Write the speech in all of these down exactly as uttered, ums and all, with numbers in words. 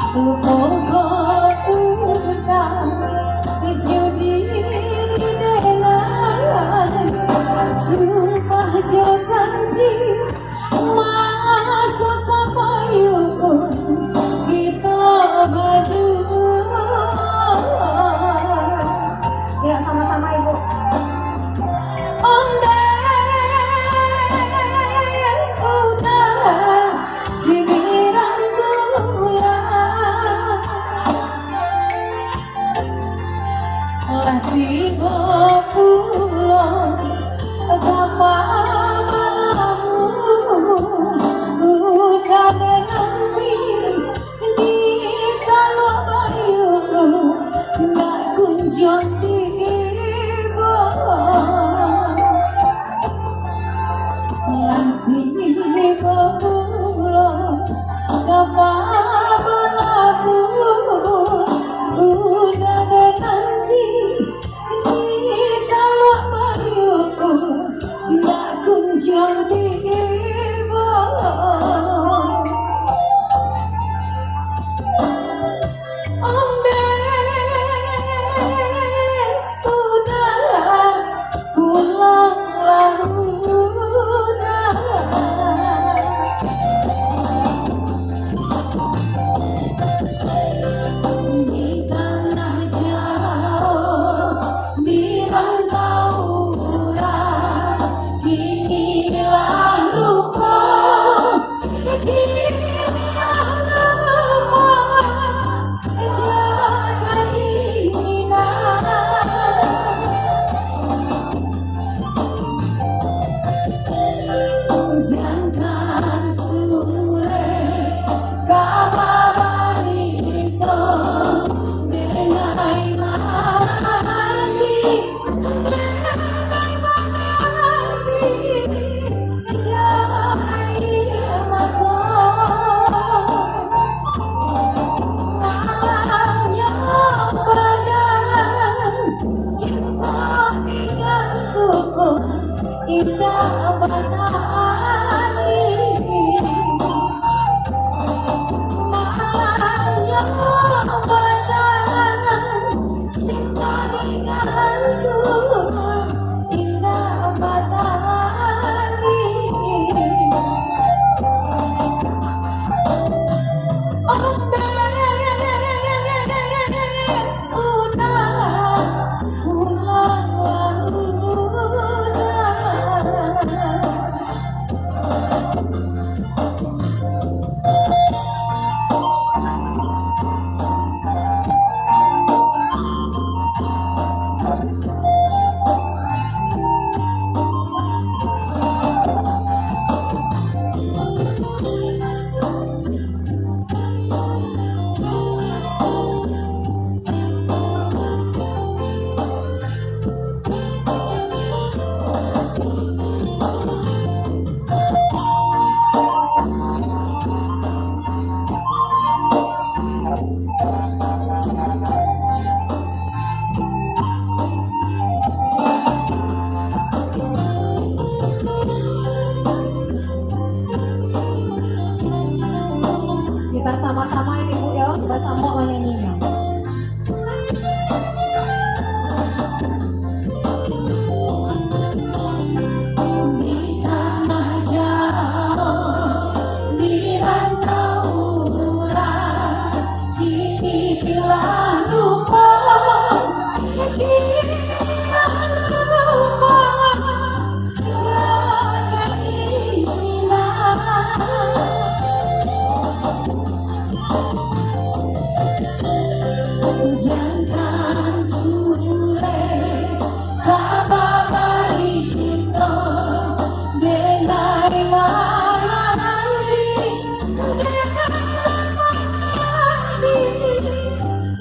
Lupo ko urang, judi dengan, sumpah jo janji, maso sampai ujung kito baduo. Ya, sama-sama, Ibu. Ondeh, udah, singirang tulang. Lah tibo pulo ka palamu, udah dengan di Taluak Bayu, ndak kunjuang tibo. Lah tibo pulo ka palabuah, udah dengan di Taluak Bayu, ndak kunjuang tibo. Ondeh, udah, pulanglah, udah. Di tanah jauah, di rantau urang, kini lah lupo, kini lah lupo, jaga diri nah. Jangan surek ka babarito, dengai marandi, dengai marandi, jo aia mato. Malanyo badan, cinto digantung, indak batali. Malanyo badan, cinto digantung, indak batali. Ondeh, udah, pulanglah, udah. Kita sama-sama ini, Bu, ya, bersama menyanyinya. Di tanah jauah, di rantau urang, kini lah lupo, kini lah lupo, jaga diri nah. Jangan surek ka babarito, dengai marandi, dengai marandi,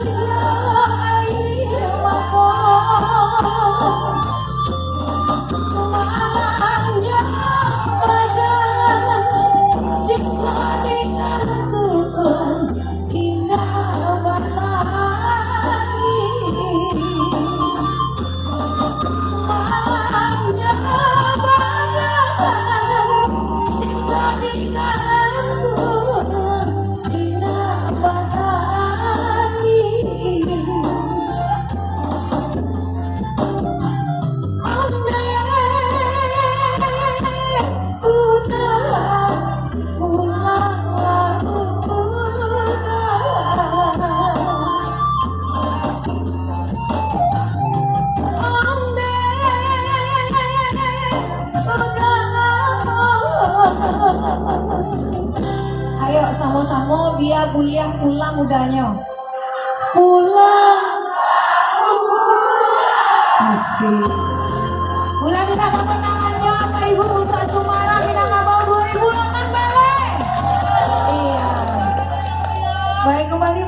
jo aia mato. Malanyo badan, cinto digantung, Ayo, samo-samo bia buliah pulang udahnyo. Pulang. Asik. Buliah minta tepuk tangannyo, Bapak Ibu, untuk Sumarang Minangkabau dua ribu delapan baleh. Iya. Baik, kembali